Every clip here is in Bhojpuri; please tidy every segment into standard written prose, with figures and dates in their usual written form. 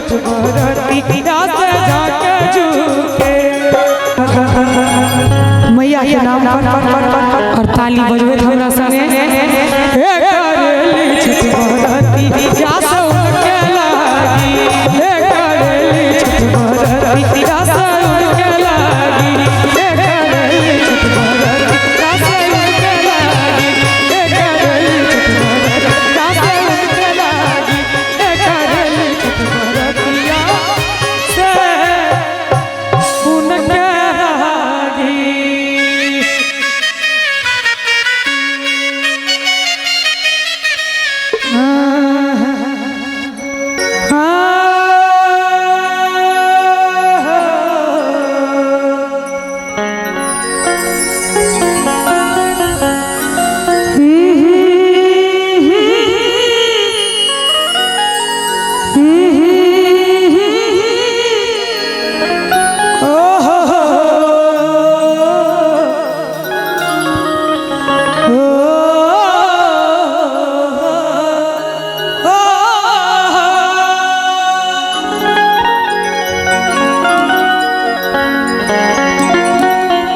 छठ बरतिया से जाके झुके। मैया के नाम पर और ताली बजबे हमरा संगे। हे करेली छठ बरतिया से उनके लागी, हे करेली छठ बरतिया से उनके लागी, हे करेली छठ बरतिया से उनके लागी, हे करेली छठ बरतिया से उनके लागी, हे करेली छठ बरतिया से उनके लागी।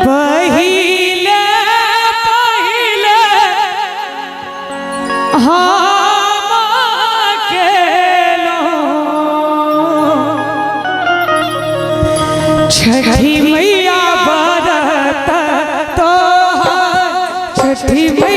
पहिले पहिले हम अकेलो छठी मैया बरत तोहार, छठी मैया